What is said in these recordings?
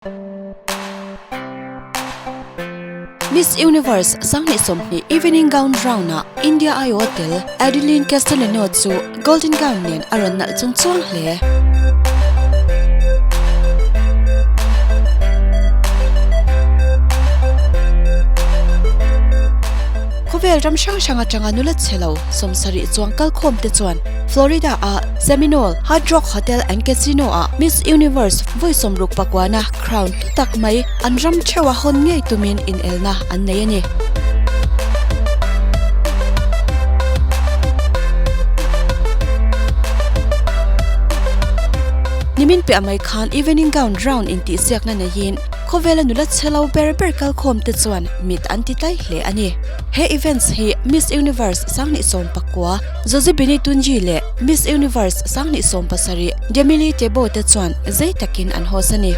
Miss Universe 2020 Evening Gown Round-ah India aiawh tel Adeline Castellino chu Golden Gown nen a rawn nalh chung chuang hle. Khawvel ram hrang hrang atanga nula chhe lo 70 chuang kalkhawm te chuan Florida-a Seminole Hard Rock Hotel and Casino-ah Miss Universe vawi 69-na crown hlu tak mai an ram theuha hawn ngei tumin inelna an nei a ni. Nimin piah mai khan evening gown round intihsiakna neiin khawvela nula chhe lo ber ber kalkhawm te chuan mit an ti tlai hle a ni. He events hi Miss Universe 2019 Zozibini Tunji leh Miss Universe 2017 Jamili Tebo te chuan zei takin an host a ni.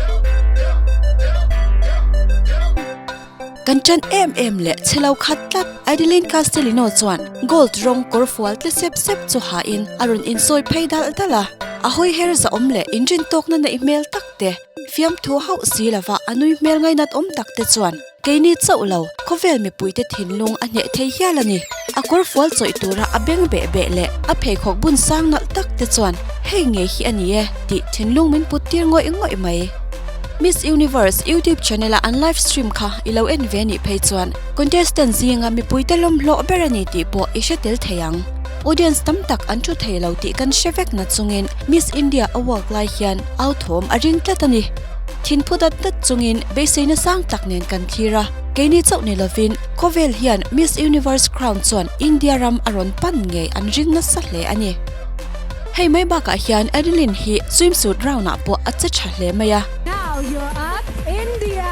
Kan ṭan em em leh chhe lo khat tlat Adeline Castellino chuan gold rawng kawr fual tle sep sep chu hain a rawn insawi phei dalh dalh a. A hawi her zahawm leh inrin tawkna neih hmel tak te, fiamthu hauh si lova a nui hmel ngainat awm tak te chuan Keini chauh lo, khawvel mipuite thinlung a hneh thei hial a ni. A kawr fual chawih tura a beng beh beh leh a pheikhawk bun sang nalh tak te chuan hei ngei hi a ni e tih thinlung min put tir ngawih ngawih mai. Miss Universe YouTube channel a an live stream kha i lo en ve nih phei chuan contestant zinga mipuite lawmhlawh ber a ni tih pawh i hre tel thei ang. Audience tam tak an thu thei lo tih kan hre vek na chungin Miss India a work lai hian au thawm a ring tlat a ni. Thinphu dat dat chungin beiseina sang tak nen kan thlir a, keini chauh ni lovin khawvel hian Miss Universe crown chuan India ram a rawn pan ngei an ring nasa hle a ni. Hei mai bakah hian Adeline hi swimsuit round ah pawh a che tha hle mai a. Now you're up India!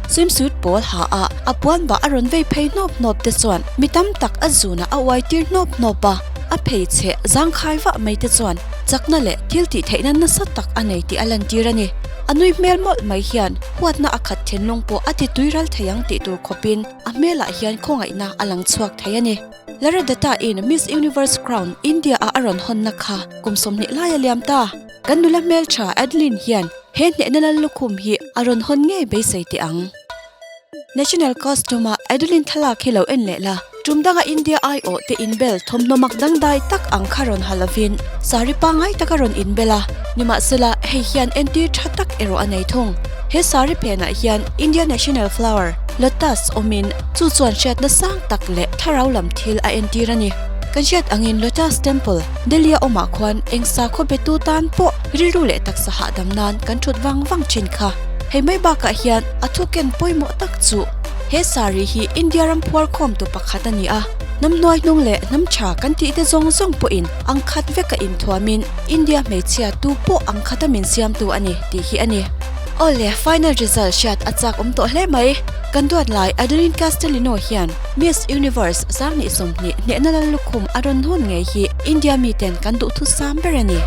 Swimsuit pawl ha a a puan bah a rawn vei phei hnawp hnawp te chuan mi tam tak a zunah a uai tir hnawp hnawp a, a pheichheh zangkhai vah mai te chuan Chakna leh thil tih theihna nasa tak a nei tih a lantir a ni. A nui hmel mawlh mai hian huatna a khat thinlung pawh a ti tui ral thei ang tih tur khawpin a hmelah hian khawngaihna a lang chhuak thei a ni. Lara Dutta in Miss Universe Crown India a a rawn hawnna kha kum 20 lai a liam ta. Kan nula hmeltha Adeline hian he hnehna lal lukhum hi a rawn hawn ngei beisei teh ang. National costume a Adeline thlalak hi lo en leh la, tum danga India aiawh te inbel thawmhnaw mak dangdai tak ang kha rawn ha lovin sari pangngai taka rawn inbel a, nimahsela hei hian entir tha tak erawh a nei thung. He sari phenah hian India national flower, lotus awmin chu chuan hriatna sang tak leh thlarau lam thil a entir a ni. Kan hriat angin Lotus Temple, Delhi a awmah khuan eng sakhaw betu tan pawh rilru leh taksa hahdam nan kan thut vang vang thin kha. Hei mai bakah hian a thuken pawimawh tak chu he sari hi India ram phuar khawmtu pakhat a ni a, hnam hnuai hnung leh hnam tha kan tih te zawng zawng pawhin ang khat veka inthuamin India hmeichhia tu pawh ang khata min siamtu a ni tih hi a ni. Awle, final result hriat a chak awm tawh hle mai. Kan duat lai Adeline Castellino hian Miss Universe 2020 hnehna lal lukhum a rawn hawn ngei hi India miten kan duhthusam ber a ni.